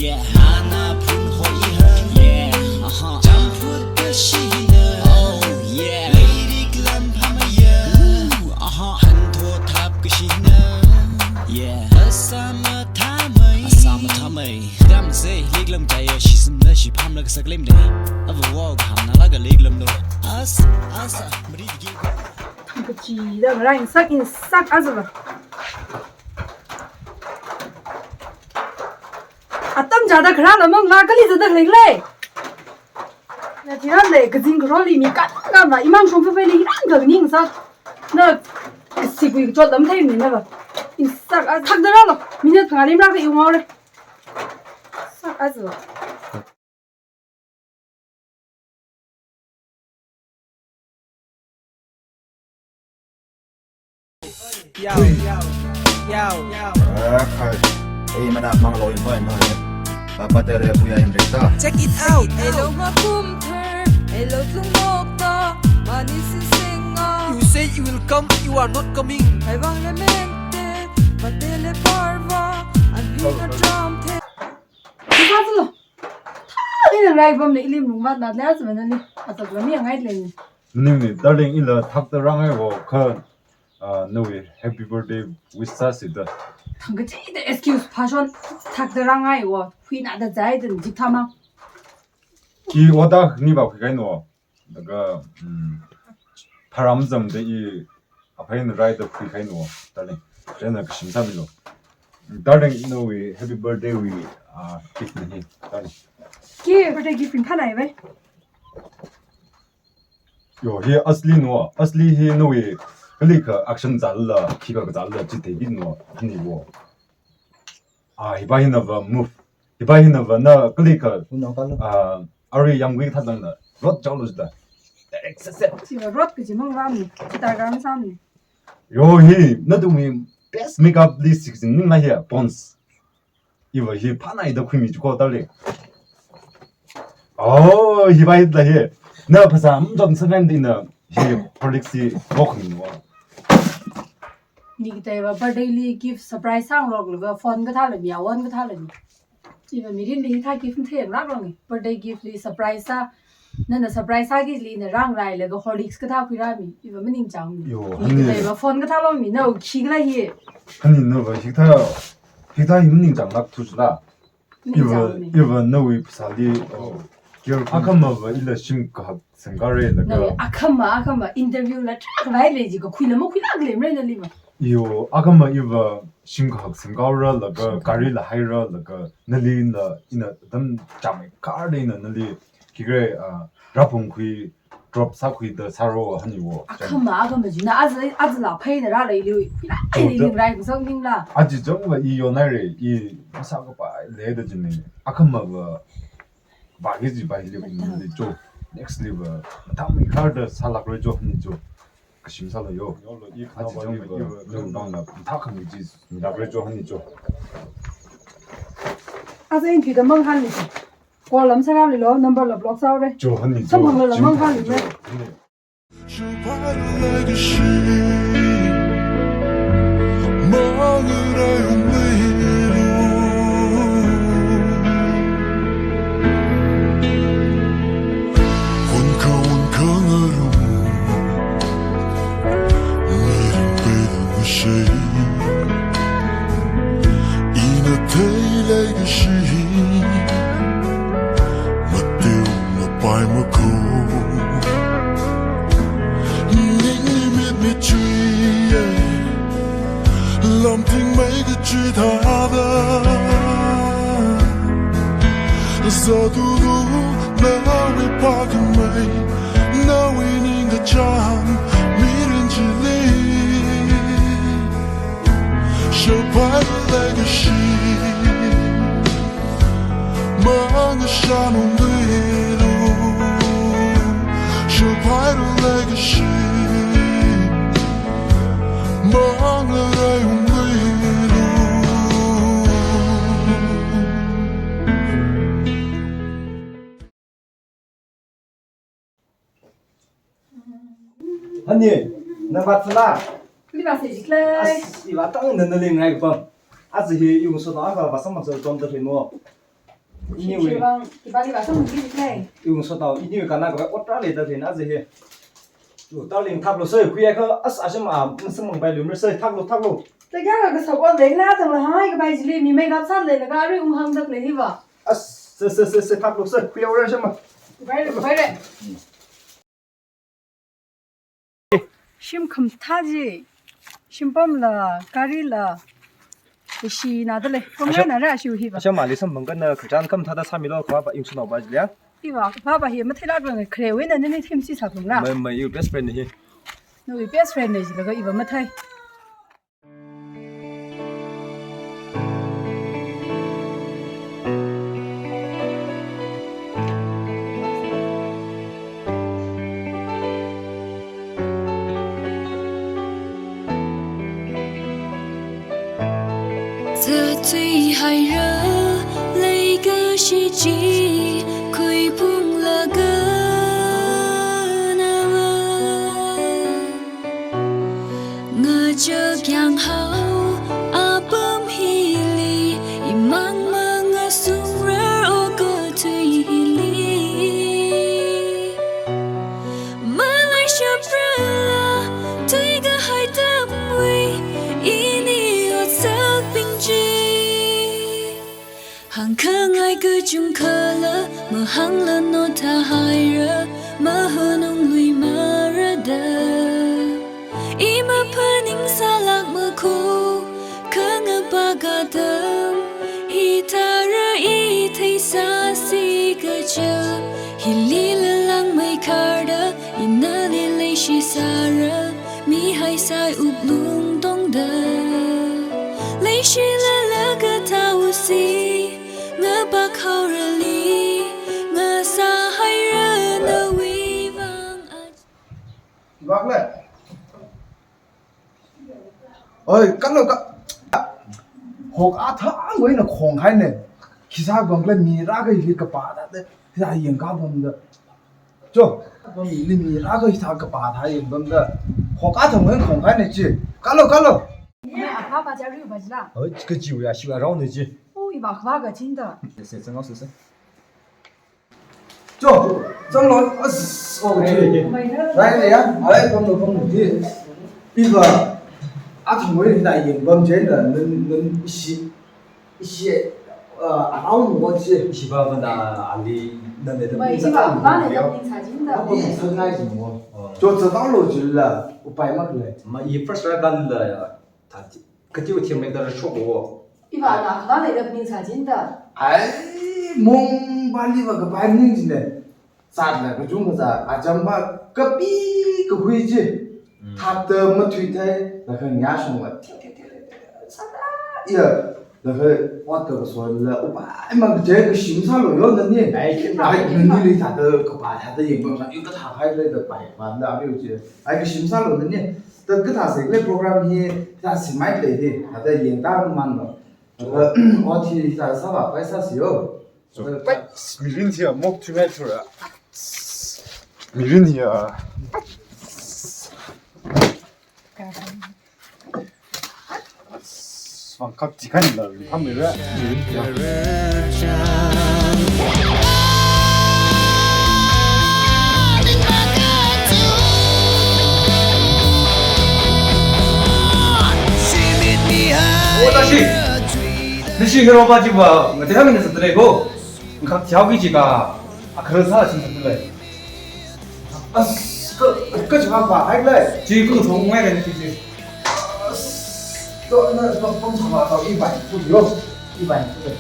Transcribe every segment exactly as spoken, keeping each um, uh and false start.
Yeah, hana phun hoi ha. Yeah, aha. Champut kashina. Oh, yeah. Leirik lam phamaya. Ooh, aha. Hanto thap kashina. Yeah. Asama thamai. Asama thamai. Dam se, liklam kaya, shisimla, shiphamla kasak lemle. Ava wow, hamna laga liklam lo. As, as, mari digi. Thangkachida ngarā insak, insak azava. Atam chāda kharā lamang la kali zada khalei khalei. Na thiran le kazing karoli mi kat kama imang shong fafai le hiran ka ning sa. Na kasi kui chot lam thei mi na ba. Insak a thak dara lo. Minute phang alim rak iu ngau re. Sak a zo. Yo, yo, yo, yo. Ah, hi. Hey, madam, mang lo invite na. Papa tere puya in rekta. Check it out. Hello, makum ter. Hello, tung mok ta. Mani si singa. You say you will come, you are not coming. Hai bang le mente. Patele parva. An bina drum te. Ipazalo. Thāli nang rai bam le ilim lungmat nat le azma nali. Azak la mi angai le ni. Ning ni, darling, ila thakta rangai wo kha, ah, nawui happy birthday wish sāsi da. Thangkachida excuse phashon thakta rangai wo. Huina da zai den jik thama. I oda ni ba khui kai no. Laga, mm, pharam zam da i aphai na rai da khui kai no, darling. Rena kashim sāmi lo. Darling, nawui happy birthday wui, ah, gift na hi, darling. Ki birthday gift in phanai bai. Yo, hi asli no, asli hi nawui kali ka action zala, khi ka zala, chi te hi no, ni wo. Ah, hi ba hi na va move. Hi ba hi na va na kali ka, Uno kalo. Ah, ari yamgui thazang na. Rot chao lo da. Direct set set. Chi va rot kaji mang ram ni. Chi ta ram sam ni. Yo hi, na tu mi best makeup list six ning la hi, Pond's. Iva hi phanai da khui mi chuko ta le. Oh, hi ba hi la hi. Na phasa mdon sa ngan di na. Hi Horlicks si bok ni wa. Ni kitai va birthday li gift surprise sang lok lok phone ka tha le mi, a one ka tha le mi. Iva mirin li hi tha gift the rak long. Birthday gift li surprise sa. Na na surprise sa ki li na rang rai le ka Horlicks ka tha khui ra mi. Iva maning chang mi. Yo, ni hani. Kitai va phone ka tha long mi na u khi ka la hi. Hani na va hi tha, hi tha hi maning chang lak thu la. Iva, iva nawui phasāli, oh, kir akhama va ila shim kahak sengkare laga. Nawui akhama, akhama interview la trak lai le ji ka khui la ma khui la le mre nali ma. Yo, akhama iva shim kahak sengkara laga, kari la haira laga, nali na ina dam chamai kar le na nali kigre, ah, rapung khui drop sākhui da sāro hani wo. Akhama, akhama jina, aza, aza la phei na ra lei liu, phi la, oh, ai, da ling rai, kusang ning la. Aji jong va i yo nai re, i sa ka pa le da jini. Akhama va, va ki ji va liu ni cho. Next liu va, tam i kar da sālak re cho hani cho. Kashim sāla yo. Yo lo, i aji jong va, i va, no, no, no, ta khami ji, mi lak re cho hani cho. Aza in thui da mang hani cho. Call lam sāra lilo, number la block sāra. Cho hani cho. Samphang la lamang kha lime. Ina theilei kashi, matiuna pai makho. Ningli mitmit chuiya, lamting mei kachi thāda. Zadudu nawui pākhamei, nawui ningkachāng mirin chili. Shapai legacy, mang shanung dilu. Shapai legacy, mang rayung dilu. Hani, nang vat sala? Kali vat se jiklai. As, i vat tang nana ling ngai pam. As hi i uso na ka vasam so tom ta hino. Iniwui. Shibang, ibali ba song di le. Iwui ngasotnao, iniwui kanna kapai ot rāleida thina aja hi. Lu, darling, thaklu sir, khuiakha, as, asham a, masang mangpai lumra sir, thaklu, thaklu. Te kya ka sa kon deng na tang la hai kapai chili, mi makeup sālei na kari unghāngdalei hiva. As, sir, sir, sir, sir, thaklu sir, khuiaora shama. Bai re, bai re. Shim khamathā chi, shimpam la, kari la, ishi na dalei, pamra na ra shiu hiva. Asham ali samphang kanna khachan khamathāda sāmilu khavā ba iwui ngasotnao ba chili ya. Iva, khavā ba hi matheilākla, kharewui eina nani thim si sāphungra. Mai, mai, iwui best friend hi. Nawui best friend na jilaga iva mathei. Zathui haira leikashi chi khuiphunglaga nava. Ngachak yanghao apam hili, imang mangasungrar okathui hili. Malai shaprala, tui kahai tamwui, ini otsakbing chi. Hāngkhangai kachungkhala, mahāngla notha haira, mahonung lui marada. Ima phaning sālak makho, khangapa katam, hithāra i theisāsi kaja, hili lalang meikharda, inali leishi sāra, mihai sai wuklung tongda. Leishi lala kathā usi, ngapa khaorali, ngasā haira nawui vang a. Vak le. Oi, kalo ka. Hok athang wui na khong hai ne. Khisā bang le mi rākahai li kapā da de. Khisā yangkā bang da. Cho, bang li mi rākahai thā kapā thā yang bang da. Hok athang wui khong hai ne chi. Kalo, kalo. Ni a pa pa ja ri ba jila. Oi, kajiwui ya shi arao ne chi. Ui, ba ba kajin da. Se, se, ngao se, se. Cho, zanglo, as, oh, chi. Rai le ya, ai, pamlo, pamlo, di. Iva, athang wui na yeng bam jen da, nan, nan, ishi, ishi, uh, around what chi. Ishi ba ba da, ali, nan le da. Mai, ishi ba, ba le da, ning sa jin da. Ba, ba, sa ngai jin mo. Oh. Cho, zanglo jila, upai mak le. Ma, i first round dan da ya. Thāti, katiu thim mai da shok wo. Iva na khavā leida ning sa jin da. Ai, mong bali va kapai ning jin ne. Sat la kachungkha sā, acham ba kapi kahui chi. Mm. Thāda mathui thai, la khangya shong va. Sāda, ya. La kha, wat ka so la, upai ma je kashim sālo yo nani. Ai, ai, nani li thāda kapā thāda yeng bang sa, yu kathā hai le da pai, ma da yu chi. Ai, kashim sālo nani. Ta kathā sāle program hi, ta simai le hi, ta yeng ta man lo. Ta, o thi ta sāva pai sāsi yo. So, pai, mirin hiya, mok thumai thura. Mirin hiya. Vang kak chi kan la, ham le ra. Mirin hiya. O, tashi. Nashi hero ba jiva, ngati ham ni sa tre ko. Ngak thiau ki jika, akar sa chin sa le. As, ka, ka jika ba hai le. Ji ku thong mai le ni ji. As, to na, to pom sa ba, to i bai ku yo. I bai ku.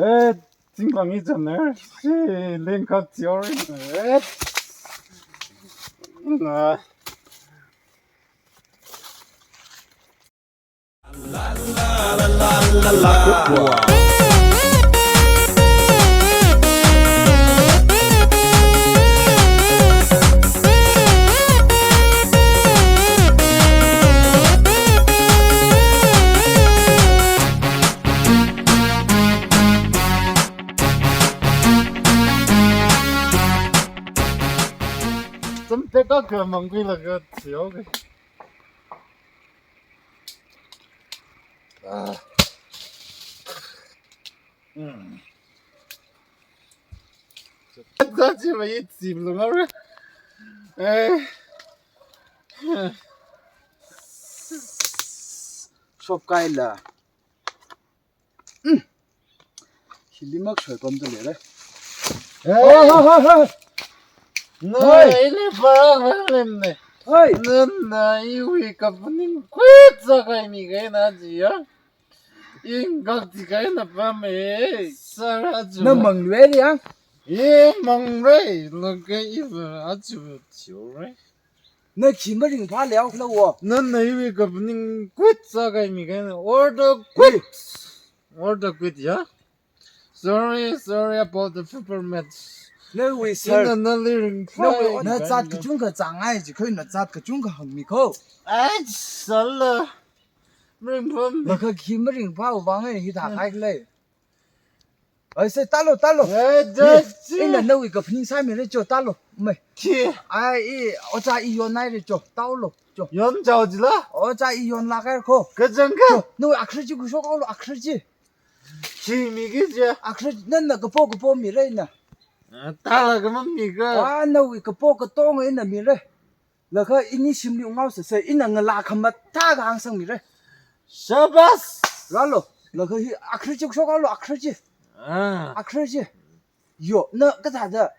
Eh, tingkang i chang ne. Si, lengkap theory ne. Eh. Na. Kakhamang khuilaga thiyo ke. Ah. Hmm. Zachi mai tsim lo ngare. Eh. Shopkaila. Mm. Hili mak shoi pamda leira. Hey! Oh, ho, ho, ho. Nana, hey, ili parang rang lemne. Hey! Nana iwui kaphaning khuizakhai mi kahaina jiya. Ingak ti kahaina pame. Sara ju. Na manglui ya? Ye manglui. Laga iva aju thiore. Na khi maringphā leokhala wo. Nana iwui kaphaning khuizakhai mi kahaina. Order quit. Hey. Order quit ya. Sorry, sorry about the peppermint. Nawui sir. Ina nali ringphā. Nawui, na zat kachungkha zāngai ji kho, na zat kachungkha hāngmi kho. Ai, sala. Maringphā mi. Laga khi maringphā vang ai hithā khai lei. Ai, se, talo, talo. Eh, hi, just ina nawui kaphaning sāmira jo, talo. Mai. Khi. Ai, i, oja i yonhaira jo, talo, jo. Yonchao jila? Oja i yonlākhaira kho. Kachangkha. Jo, nawui akhara chi kushok olo, akhara chi. Khi miki je. Akhara, nana kapo kapo mira ina. Ah, tala kama mika. Ah, nawui kapo katonga ina mira. Laga ini shimli ungao sāsa, ina ngalā khamathā kahāng sangmira. Shabash! Rālo, laga hi akhara chi kushok olo, akhara chi. Ah. Akhara chi. Yo, na kathāda.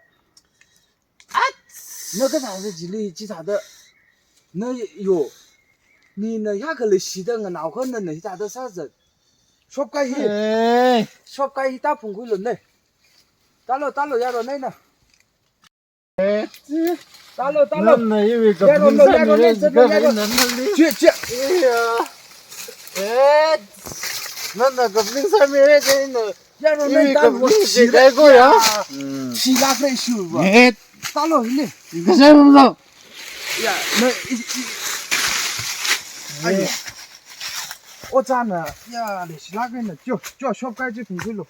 Ats! Na kathāda jili chithāda. Na yo. Ni na ya kala shida nganao kho na na hithāda sāza. Shopkai hi. Eh. Shopkai hi ta phungkhuilo ne. Talo, talo, yaro ne na. Eh, talo, talo. Nana iwui kaphaning sāmira, yaro, yaro, yaro. Chi, chi. Iya. Eh, nana kaphaning sāmira, ina. Yaro, iwui kaphaning shi kahaiko ya. Hmm. Shilākra shuwa. Eh. Talo, hili. Kasā lo. Ya, na, i, i. Ai. Eh. Ojana, ya, le shilākra na. Jo, jo, shopkai chi phungkhuilo.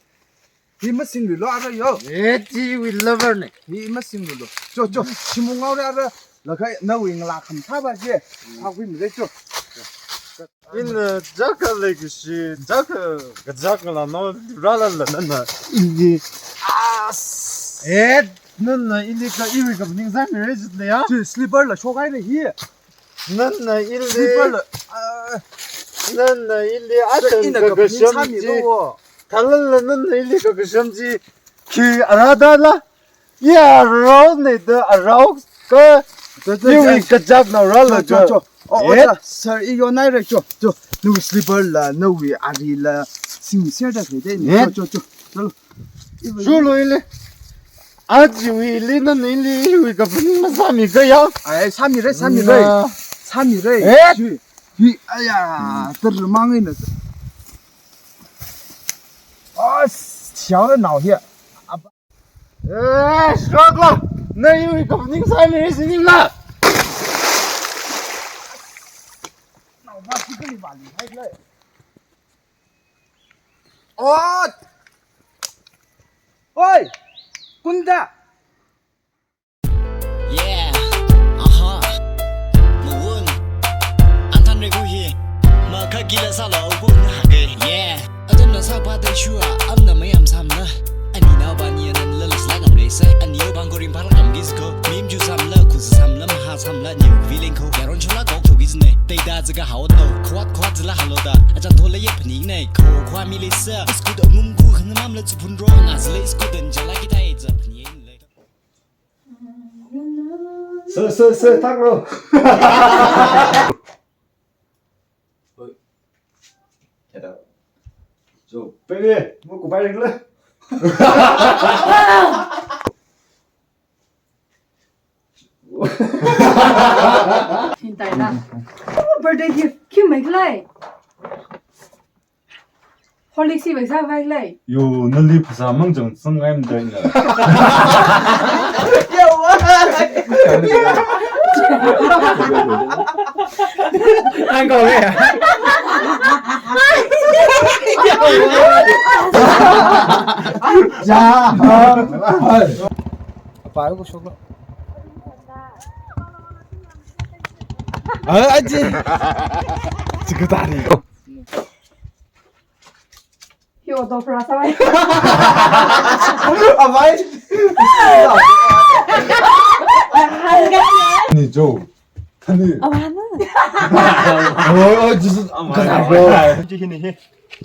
Hi masingluilo ara yo. Eh, chi iwui lover ne. Hi masingluilo. Jo, jo, shim ungaora ara. Laga nawui ngalā khamathā ba je. Phākhuimira jo. Ina, eh, jaka leikashi, jaka, kazak ngalā no, rālala nana. Ili. As. Eh, nana ili ka iwui kaphaning sāmira jitla ya. Chi slipper la shokhaira hi. Nana ili. Slipper la, ah. Nana ili, sir, atan ina ka kaphaning kasham sāmilo chi wo. Thalala nana ili kakasham chi khi arada la. Ya rao ne da arao ka. Jo, jo, iwui jo. Kazak nao rāla jo, jo, jo. Oh, oh, eh? Jo, sir, i yonhaira jo, jo. Nawui slipper la, nawui ari la, singser da khe de. Eh? Jo, jo, jo. Chalo. Iwui. Shulo ili. Ajiwui ili nana ili iwui kaphaning masāmika ya. Ai, sāmira, sāmira. Na. Sāmira. Eh? Shui. Hi, aya, termang ina. Oh, siao na nao hi. Ab- Eh, shoklo. Na iwui kaphaning sāmira siningla. Nao ba si kali ba li hai le. Oh! Oi! Kunda! Yeah, aha. Mawun. Anthan regu hi. Makha kila salo kung hage. Yeah. Atam na sapa da shua, am na mayam samna. Ani nao ba ni anan la las la ngam resa. Ani o bang gorim par ngam gis ko. Mim ju samla, kus samla, maha samla, ni viling ko. Yaron chola kok to gis ne. Tei da zaga hao to. Kwat kwat zala halo da. Ajan to le ye phaning ne. Ko kwa mi le sa. Iskut ngum gu khan nam la tsupun ro. Nga zala iskut dan jala kita e za phaning le. Sir, sir, sir, thaklo. Oi. Get out. So, baby, mo ko bai ring le. Hintai na. Oh, birthday gift. Khi mai khalei. Horlicks hi paisa vai lei. Yo, nali phasā mang chang sang ngai mdai na. Yo, why? Ang ko le. Ja. Apa ko shok lo. 아, 아지. 지금 다리. Hi autograph sāi. Amai. Hāngga. Ni jo. Thani. Amana. Oh, oh, just. Amai. Amai. Chi hini hi.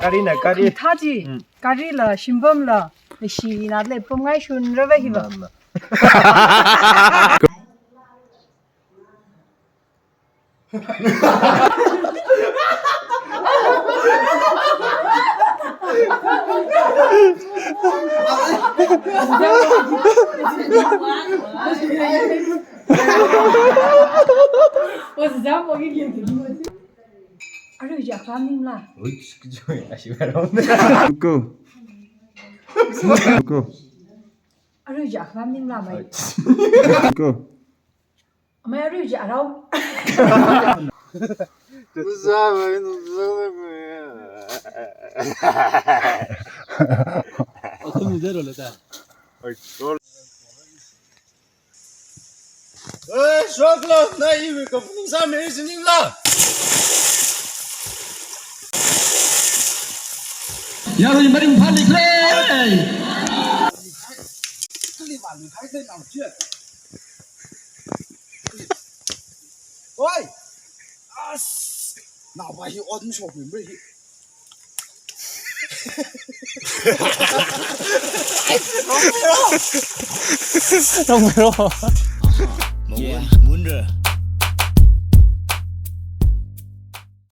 Gari na gari. Thaji. Mm. Gari la, shimbam la. Leishina leipamngaishunra va hiva. Arui ja kha ming la. Ui, kajui, ashi ba ro. Go. Go. Arui ja kha ming la mai. Go. Amai arui ja rao. Atam zero le ta. Eh, shoklo, na iwui kaphaning sāmi siningla. Yarui maringphālikhala. Kali ba lui khai khai nao chi. Oi! As! Naopa hi ot mishokmi mri hi. Rongmei ro. Yeah, wonder.